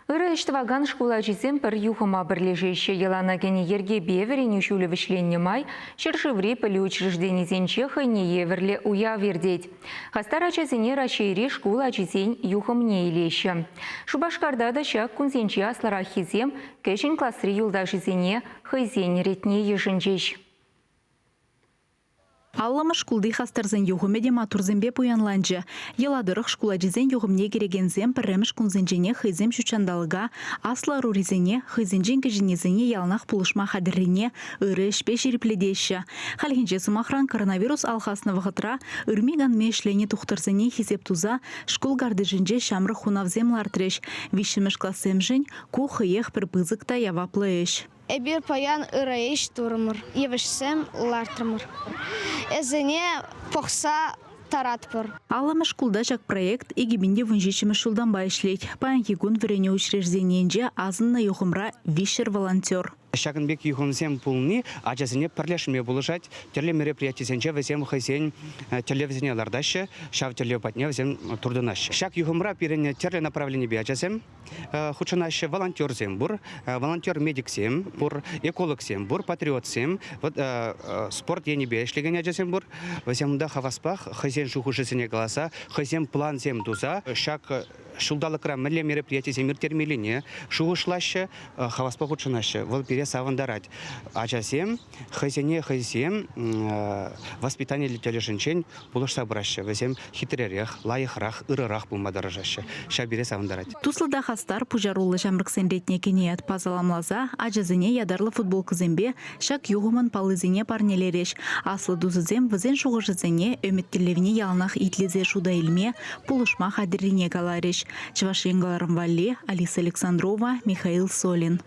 Ырӑ ӗҫ тӑвакан шкул ачисем пӗр юхӑма пӗрлешеҫҫӗ. Йӑлана кӗнӗ йӗркепе вӗренӳ ҫулӗ вӗҫленнӗ май ҫӗршыври пӗлӳ учрежденисенче хӑйне евӗрлӗ уяв иртет. Хастар ачасене Раҫҫейри шкул ачисен юхӑмне илеҫҫӗ. Шупашкарта та ҫак кунсенче аслӑраххисем кӗҫӗн класри юлташӗсене хӑйсен ретне йышӑнчӗҫ. Аллӑмӗш шкулти хастарсен юхӑмӗ те маттурсемпе пуянланчӗ. Йӑла тӑрӑх шкул ачисен юхӑмне кӗрекенсем пӗрремӗш кунсенченех хӑйсем ҫутҫанталӑка, аслӑ ӑрурисене, хӑйсенчен кӗҫӗннисене яланах пулӑшма хатӗррине ырӑ ӗҫпе ҫирӗплетеҫҫӗ. Хальхинче, сӑмахран, коронавирус алхаснӑ вӑхӑтра ырми-канми ӗҫленӗ тухтӑрсене хисеп туса шкул картишӗнче ҫамрӑк хунавсем лартрӗҫ. Виҫҫӗмӗш классемшӗн ку хӑех пӗр пысӑк та яваплӑ ӗҫ. Эпир паян ырӑ ӗҫ турӑмӑр, йывӑҫсем лартрӑмӑр. Ӗсене пӑхса таратпӑр. Аллӑмӗш шкулта ҫак проект 2017-мӗш ҫултанпа ӗҫлет. Паянхи кун вӗренӳ учрежденийӗнче асӑннӑ юхӑмра 300 волонтер. Ҫакӑн пек юхӑмсем пулни ачасене пӗрлешме пулӑшать. Тӗрлӗ мероприятисенче вӗсем хӑйсен тӗллевӗсене лартаҫҫӗ, ҫав тӗллев патне вӗсем туртӑнаҫҫӗ. Ҫак юхӑмра пирӗн тӗрлӗ направленипе ачасем хутшӑнаҫҫӗ волонтерсем пур, волонтер-медиксем пур, экологсем пур, патриотсем, вот спорт енӗпе ӗҫлекен ачасем пур. Вӗсем унта хаваспах хӑйсен шухӑшӗсене каласа, хӑйсем плансем туса ҫак ҫулталӑкра мӗнле мероприятисем ирттермеллине шухӑшлаҫҫӗ, хаваспа хутшӑнаҫҫӗ. Вӑл пире савӑнтарать. Ачасем хӑйсене хӑйсем воспитани тӗлӗшӗнчен пулӑшса пыраҫҫӗ. Вӗсем хитререх, лайӑхрах, ырӑрах пулма тӑрӑшаҫҫӗ. Ҫав пире савӑнтарать. Туслӑ та хастар пуҫаруллӑ ҫамрӑксен ретне кӗнӗ ятпа саламласа ачасене ятарлӑ футболкӑсемпе ҫак юхӑмӑн паллисене парнелерӗҫ. Аслӑ тусӗсем вӗсен шухӑшӗсене, ӗмӗт-тӗллевне яланах итлесе шута илме, пулӑшма хатӗррине каларӗҫ. Чӑваш Ен кӑларӑм валли Алиса Александрова, Михаил Солин.